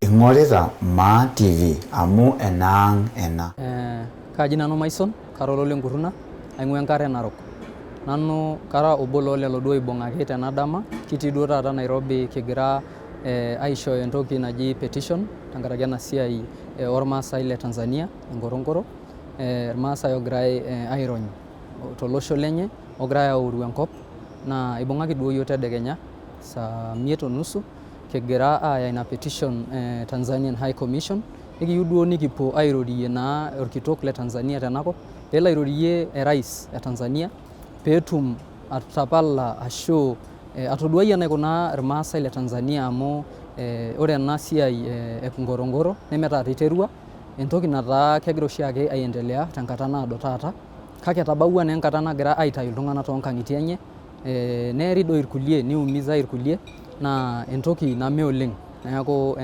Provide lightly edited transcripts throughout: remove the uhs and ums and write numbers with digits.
Ing'orita Maa TV amu enaang' ena. Kaaji nanu Maison, kara olole Nkuruna, aing'ua enkare Narok. Nanu kara obo loo lelo duo oibung'aki tena dama, kitii duo taata Nairobi kigira aishooyo entoki naji petition tenkaraki ena siai ormaasai le Tanzania e Ngorongoro, irmaasai oogirai airony tolosho lenye, oogirai aoru enkop naa ibung'aki duo iyiook tedekenya saa imiet o nusu kigira aaya ina petition Tanzanian High Commission nikiyieu duo nikipuo airorie naa orkitok le Tanzania tenakop pee elo airorie orais e Tanzania peetum atapala ashu atoduai enaikunaa irmaasai le Tanzania amu ore ena siai e Ngorongoro neme taata iterua, entoki nataa kegira oshiake aiendelea tenkata naado taata kake etabawua naa enkata nagira aitayu iltung'anak toonkang'itie enye neeri doi irkulie niumizai irkulie naa entoki name oleng'. Neeku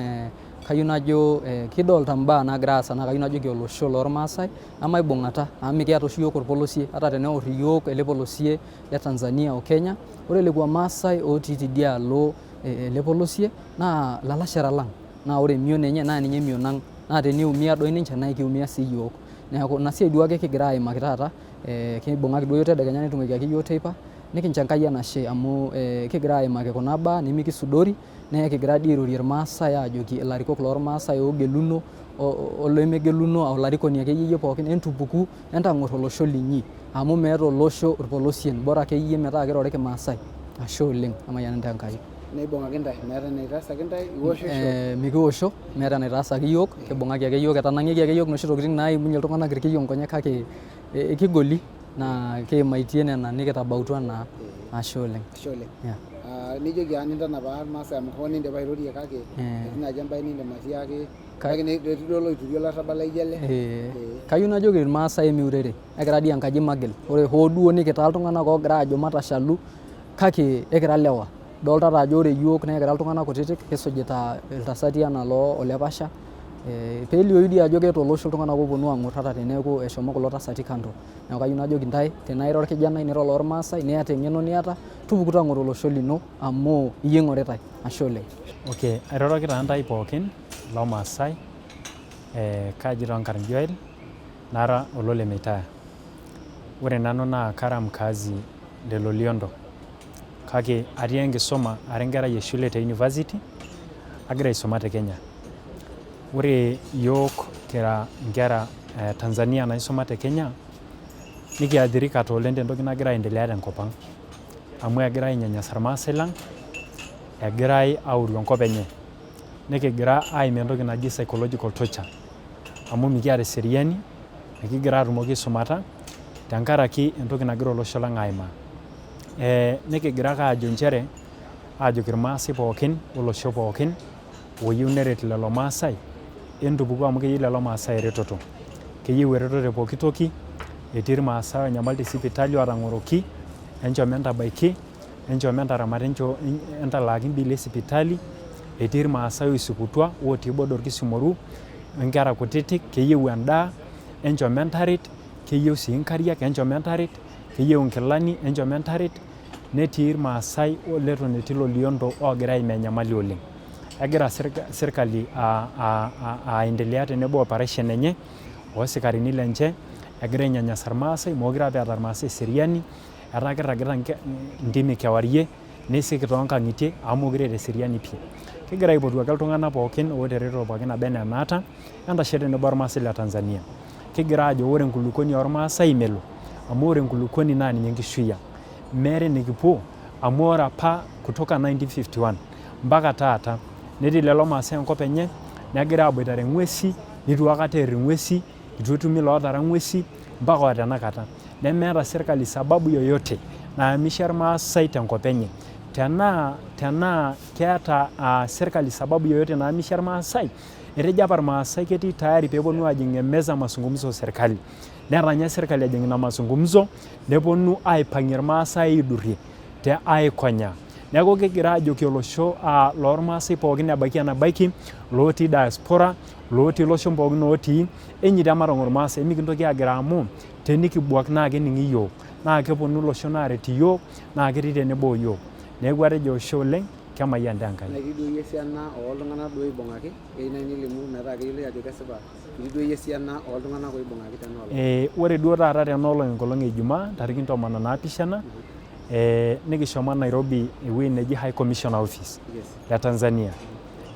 kayieu najo kidolta imbaa naagira aasa naa kayieu najoki olosho lormaasai emaibung'ata amu mikiata oshi iyiook orpolosie ata teneorr iyiook ele polosie le Tanzania o Kenya, ore lekua maasai otii tidialo ele polosie naa ilalashera lang' naa ore emion enye naa ninye emion ang' naa teniumia doi ninche naa ekiumia sii iyiook. Neeku ina siai duo ake kigira aimaki taata kibung'aki duo iyiook tedekenya netung'uikiaki iyiook teipa nikincho Enkai enashe amu kigira aimaki kuna baa nemikisudori naa ekigira dii airorie irmaasai aajoki ilarikok lormaasai oogeluno olemegeluno olarikoni akeyie pookin entupuku entang'or olosho linyi amu meeta olosho irpolosien bora akeyie metaa kirori kimaasai ashe oleng emayiana intae Enkai. Neibung'aki intae, meeta enaitaasaki intae, iwoshosho? Mikiwosho, meeta enaitaasaki iyiook, kibung'aki ake iyiook, etanang'ieki ake iyiook inoshi tokitin naimunye iltung'anak irki onkonyek kake kigoli naa kiimaitie nena nikitabautua naa ashe oleng. Ashe oleng. Nijoki aa nintanapaa irmaasai amu hoo nindipa airorie kake etii naaji embae nindim atiaki kake etii duo oloiturie olarrabal laijo ele. Kayieu najoki irmaasai miurere, ekira dii enkaji magil, ore hoo duo nikitaa iltung'anak oogira aajo matashalu kake ekira lewa. Idoltata ajo ore iyiook naa ekira iltung'anak kutitik kisujita iltasati anaa loo Ole Pasha peelioyu dii ajo keeta olosho iltung'anak ooponu aang'or ata teneeku eshomo kulo tasati kando. Neeku kayieu najoki intae tenaa ira orkijanai nira olormaasai niata eng'eno niata tupuku tang'oro olosho lino amu iyie eing'oritae. Ashe oleng. Okay, airoroki taa ntae pookin loomaasai, kaji toonkarn Joel nara olole Meitaya. Ore nanu naa kara mkaazi le Loliondo kake atii enkisuma ara enkerai e shule te university agira aisuma te Kenya. Ore iyiok kira inkera e Tanzania naisuma te Kenya nikiathirikate oleng tentoki nagira aendelea tenkop ang amu egirai ainyanyasa irmaasai lang, egirai aoru enkop enye nikigira aimaa entoki naji psychological torture amu mikiata eseriani, mikigira atumoki aisumata tenkaraki entoki nagira olosho lang aimaa. Nikigira ake aajo nchere aajoki irmaasai pookin olosho pookin oyieu neret lelo maasai entupuku amu keyieu lelo maasai eretoto. Keyieu eretoto te pooki toki, etii irmaasai oonyamal te sipitali ootang'oroki, enchom entabaiki, enchom entaramat, entalaaki imbiili e sipitali, etii irmaasai oisukutua otii boda orkisimoru, onkera kutitik, keyieu endaa enchom entaret, keyieu sii nkariak enchom entaret, keyieu inkilani enchom entaret, netii irmaasai leton etii Loliondo oogira aimaa enyamali oleng. Egira sirkali aendelea tenebo operation enye oosikarini lenche egira ainyanyasa irmaasai, meekure apa eeta irmaasai eseriani, etaa kirragita intimi kewarie nisik toonkang'itie amu meekure eeta eseriani pii. Kigira aipotu ake iltung'anak pookin oota eretoto pookin naba enaa enaata entashe tenebo ormaasai le Tanzania. Kigira aajo ore enkulukuoni ormaasai melo amu ore enkulukuoni naa ninye enkishui ang'. Meeta enikipuo amu ore apa kutoka 1951 mpaka taata netii lelo maasai enkop enye negira aaboitare ng'uesi nitu aikata eer ing'uesi, itu etumi ilootara ng'uesi mpaka o tenakata. Nemeeta sirkali sababu yoyote naamishe irmaasai tenkop enye. Tenaa tenaa keeta sirkali sababu yoyote naamishe irmaasai, etejo apa irmaasai ketii tayari peeponu aajing emeza mazungumzo o serkali. Netanya sirkali ejing ina mazungumzo neponu aipang'ie irmaasai aidurrie te aikonyaa. Neeku kigira aajoki olosho lormaasai pookin ebaiki enabaiki, lootii diaspora, lootii iloshon pookin otii, enyoito ematang'or irmaasai emikintoki agiraa amu tenikibuak naa kening'i iyiook naa keponu iloshon aaret iyiook naa ketii tenebo o iyiook. Neeku atejo ashe oleng. Kemayian taa Enkai. Naa itii duo iyie esiana ooltung'anak duo oibung'aki, keyieu naaji nilimu metaa keyioloi ajo kesipa itii duo iyie esiana ooltung'anak oibung'aki tena olong. Ore duo taata tena olong enkolong e Ijumaa ntarikini tomon o naapishana nikishomo Nairobi ewueji neji High Commissioner Office le Tanzania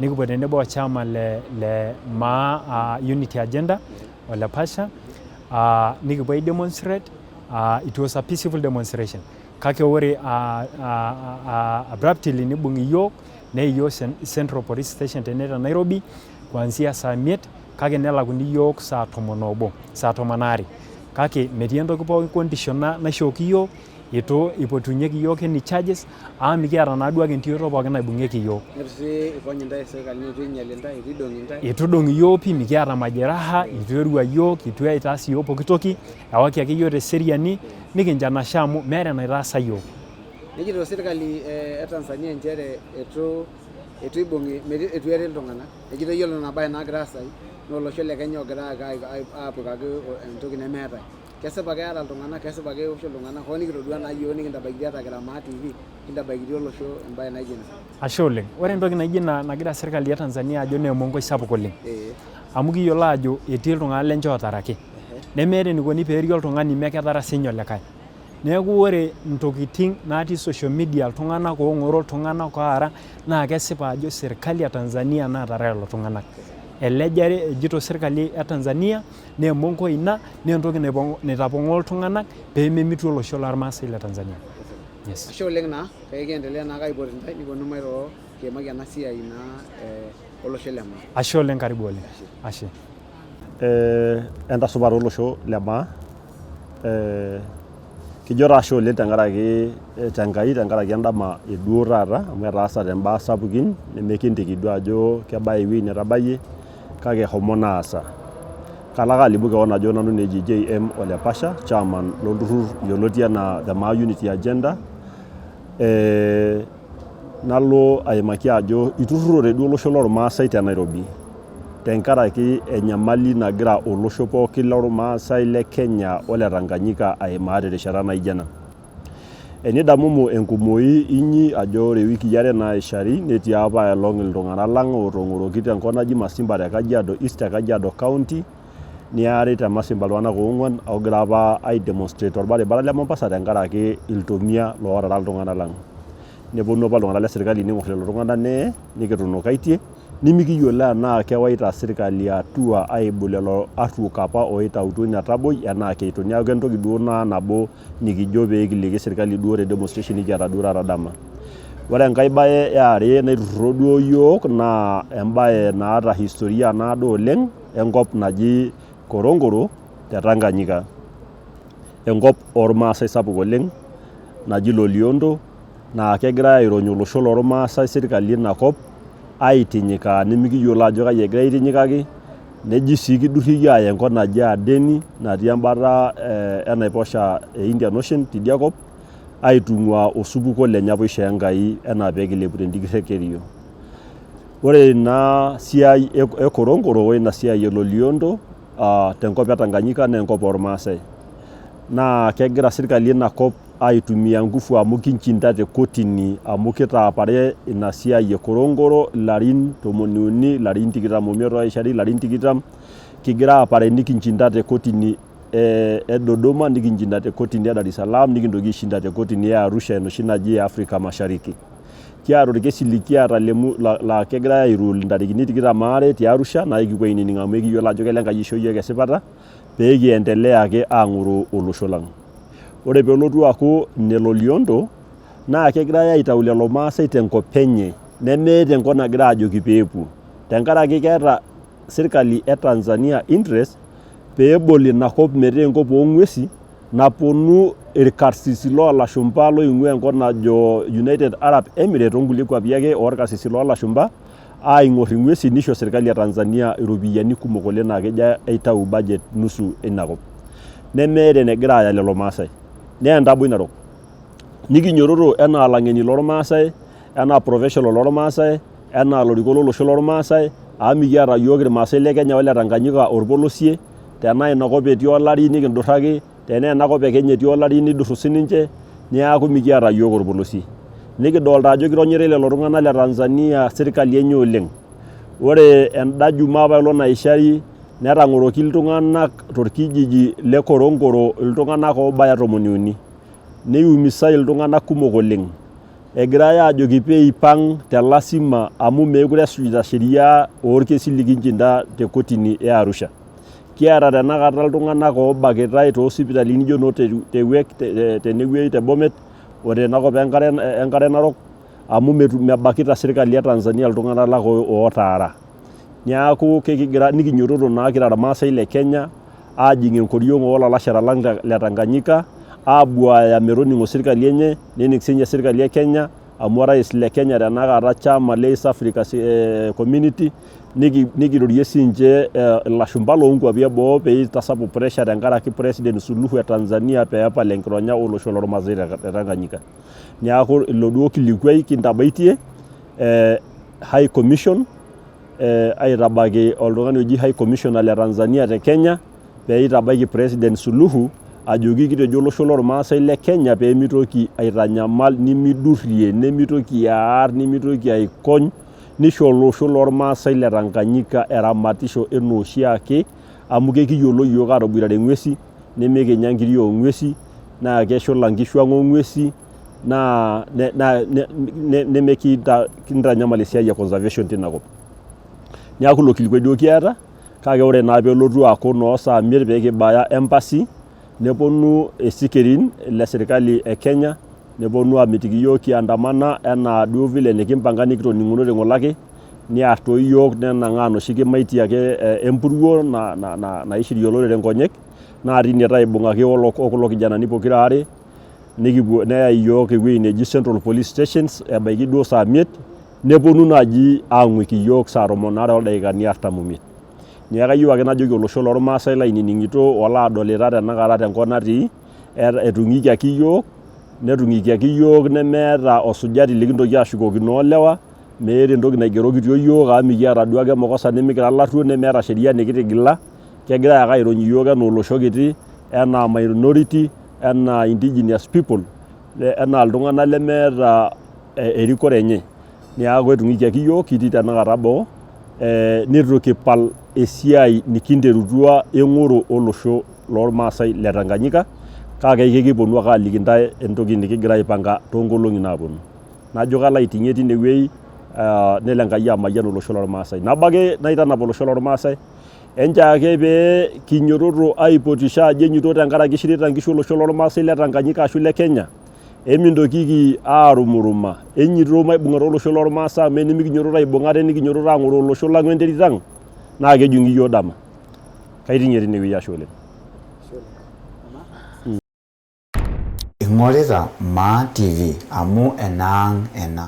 nikipuo tenebo o chama le Maa Unity Agenda o le Pasha nikipuo ai demonstrate it was a peaceful demonstration kake ore abruptly nibung'i iyiook neyai iyiook Central Police Station tene te Nairobi kuanzia saa imiet kake nelakuni iyiook saa tomon oobo saa tomon aare kake metii entoki pookin condition naishooki iyiook eitu eipotunyeki iyiook any charges amu mikiata naa duake entioto pookin naibung'ieki iyiook. Neitu sii ikony intae sirkali neitu einyal intae, eitu idong'i intae? Eitu idong'i iyiook pii, mikiata majeraha, eitu erua iyiook, eitu eitaas iyiook pooki toki, ewaki ake iyiook teseriani nikincho enashe amu meeta enaitaasa iyiook. Nejito sirkali e Tanzania nchere eitu eitu eibung'i eitu eri iltung'anak. Ejito iyiolo nena bae naagira aasayu naa olosho le Kenya ogira apikaki entoki nemeetae. Kesipa keara iltung'anak, kesipa keosho iltung'anak hoo nikitodua naa iyiook nikintabaikitia ata kira Maa TV, kintabaikitia olosho embae naijo ina. Ashe oleng. Ore entoki naijo ina nagira sirkali e Tanzania ajo naa emonkoi sapuk oleng. Amu kiyiolo aajo etii iltung'anak lenche ootaraki. Nemeeta enikoni pee eri oltung'ani meketara siinye olikae. Neeku ore ntokitin natii social media iltung'anak oong'oro iltung'anak oara naa kesipa ajo sirkali e Tanzania naatara lelo tung'anak. Elejare ejito sirkali e Tanzania naa emonkoi ina naa entoki naitapong'oo iltung'anak pee memitu olosho lormaasai le Tanzania. Yes. Ashe oleng naa, kake kiendelea naake aipot intae niponunu mairoro kiimaki ena siai naa olosho le maa. Ashe oleng, karibu oleng. Ashe. Entasupa taa olosho le maa kijo taa ashe oleng tenkaraki tenkai tenkaraki endama eduo taata amu etaasate imbaa sapukin nemekinteki duo ajo kebaya ewueji netabayie kake eshomo naa aasa. Kalo ake alimu kewon ajo nanu naa eji JM Ole Pasha chairman lolturrur yioloti enaa The Maa Unity Agenda nalo aimaki ajo iturrurote duo olosho lormaasai te Nairobi tenkaraki enyamali nagira olosho pookin lormaasai le Kenya ole Tanganyika aimaa terishata naijo ena. Enidamumu enkumoi inyi ajo ore iwikii are naishari netii apa aelong iltung'anak lang ootong'oroki tenkop naji Masimba te Kajiado East te Kajiado County niari te Masimba iltung'anak oong'uan oogira apa ai demonstrate torbaribara le Mombasa tenkaraki iltomia lootara iltung'anak lang. Neponu apa iltung'anak le sirkali ning'or lelo tung'anak neye nikitunukaitie nimikiyiolo enaa kewaita sirkali hatua aibu lelo arruok apa oitautuo ina taboi enaa keitu. Neeku entoki duo ina nabo nikijo pee kiliki sirkali duo te demonstration nikiata duo taata dama. Ore enkae bae e are naiturruro duo yiok naa embae naata historia naado oleng enkop naji Korongoro te Tanganyika. Enkop ormaasai sapuk oleng naji Loliondo naa kegirai airony olosho lormaasai sirkali ina kop aitinyikaa nimikiyiolo ajo kai egirai aitinyikaki neji sii kidurrieki aaya enkop naji Adeni natii embata enaiposha e Indian Ocean tidia kop aitung'uaa osupuko lenye apa oishoo Enkai enaa pee kilepu tendikirt e Kerio. Ore ina siai e Korongoro o ina siai e Loliondo tenkop e Tanganyika naa enkop ormaasai naa kegira sirkali ina kop aitumia nguvu amu kinchinda te kotini amu kitaapare ina siai e Korongoro ilarin tomoni uni ilarin tikitam omiet oishari ilarin tikitam kigira aapare nikinchinda te kotini e Dodoma nikinchinda te kotini e Dar es Salaam nikintoki aishinda te kotini e Arusha enoshi naji e Afrika Mashariki. Kiata orkesi likiata laa kegirai ai rule ntarikini tikitam aare te Arusha naa ekipuo ainining amu ekiyiolo ajo kelo Enkai aisho iyiook esipata pee kiendelea ake aang'oroo olosho lang. Ore peelotu aaku ine Loliondo naa kegirai aitau lelo maasai tenkop enye nemeeta enkop nagirai aajoki peepuo tenkaraki keeta sirkali e Tanzania interest peebol ina kop metaa enkop oong'uesi naponu irkarsisi loolashumpa loing'ua enkop najo United Arab Emirates onkulie kuapi ake orkarsisi loolashumpa aing'or ing'uesi nisho sirkali e Tanzania iropiyiani kumok oleng naa kejo aitau budget nusu ina kop. Nemeeta enegira aaya lelo maasai. Naa entaboi narok. Nikinyototo enaa ilang'eni lormaasai, enaa professional lormaasai, enaa ilarikok lolosho lormaasai amu mikiata iyiook irmaasai le Kenya ole Tanganyika orpolosie, tenaa inakop etii olari nikindurraki, tenaa enakop e Kenya etii olari nidurru sininche, niaku mikiata iyiook orpolosie. Nikidolta ajo kironyita lelo tung'anak le Tanzania sirkali enye oleng. Ore enda jumaa apaelong naishari netang'oroki iltung'anak torkijiji le Korongoro iltung'anak oobaya tomoni uni. Neiumisai iltung'anak kumok oleng. Egirai aajoki pee eipang te lasima amu meekure esujita sheria orkesi likinchinda te kotini e Arusha. Kiata tenakata iltung'anak oobakitai too sipitalini nijo noo Tewek tenewueji te Bomet o tenakop enkare narok amu mebakita sirkali e Tanzania iltung'anak lang ootaara. Niaku kekigira nikinyototo naa kira irmaasai le Kenya aajing enkoriong oolalashera lang le Tanganyika aabuaya metoning'o sirkali enye nening siinye sirkali e Kenya amu orais le Kenya tenakata chama le East Africa Community nikirorie siinche ilashumba loonkuapi eboo pee eitasapuk pressure tenkaraki President Suluhu e Tanzania pee epal enkironya olosho lormaasai te Tanganyika. Niaku ilo duo kilikuai kintabaitie High Commission aitabaki oltung'ani oji High Commissioner le Tanzania te Kenya pee eitabaiki President Suluhu ajoki kitejo olosho lormaasai le Kenya pee mitoki aitanyamal nimidurrie nemitoki aar nimitoki aikony nisho olosho lormaasai le Tanganyika eramatisho enaa oshiake amu kekiyiolo iyiook aatoboitare ng'uesi nimikinya nkiri oo ng'uesi naa keshula nkishu ang' o ng'uesi naa nemekintanyamal esiai e conservation tina kop. Niaku ilo kilikuai duo kiata kake ore naa peelotu aaku noo saa imiet pee kibaya embassy neponu isikirin le sirkali e Kenya neponu aamitiki iyiook kiandamana enaa duo vile nikimpanga nikitoning'unote ng'ole ake niar toi iyiook nenang'aa inoshi kimaitie ake empuruo naishiri olorere nkonyek naa tine taa aibung'aki okulo kijanani pokira aare nikipuo neyai iyiook ewueji neji Central Police Station ebaiki duo saa imiet neponu naaji aang'uiki iyiook saa tomon aare oldaikani artam oimiet. Neeku kayieu ake najoki olosho lormaasai lainining'ito olaadolita tenakata tenkop natii etung'ikiaki iyiook netung'ikiaki iyiook nemeeta osujati likintoki ashukokino olewa meeta entoki naigerokitio iyiook amu mikiata duake makosa nemikira ilarruok nemeeta sheria nikitigila kegirai ake airony iyiook enaa olosho kiti enaa minority enaa indigenous people enaa iltung'anak lemeeta erikore enye. Neeku etung'ikiaki iyiook kitii tenakata boo neitu kipal esiai nikinterutua eng'oro olosho lormaasai le Tanganyika kake kekiponu ake aaliki intae entoki nikigira aipanga toonkolong'i naaponu. Najo kalo aiting'ie tinewueji nelo Enkai amayian olosho lormaasai. Nabo ake naitanap olosho lormaasai enchoo ake pee kinyototo aipotisho ajo enyito tenkaraki ishirita nkishu olosho lormaasai le Tanganyika ashu le Kenya emintokiki aarumuruma enyito maibung'ata olosho lormaasai amu enimikinyototo aibung ate nikinyototo aang'oroo olosho lang wenterit ang naa kejung'i iyiook dama. Kaiting'ie tinewueji ashe oleng. Ing'orita Maa TV amu enaang ena.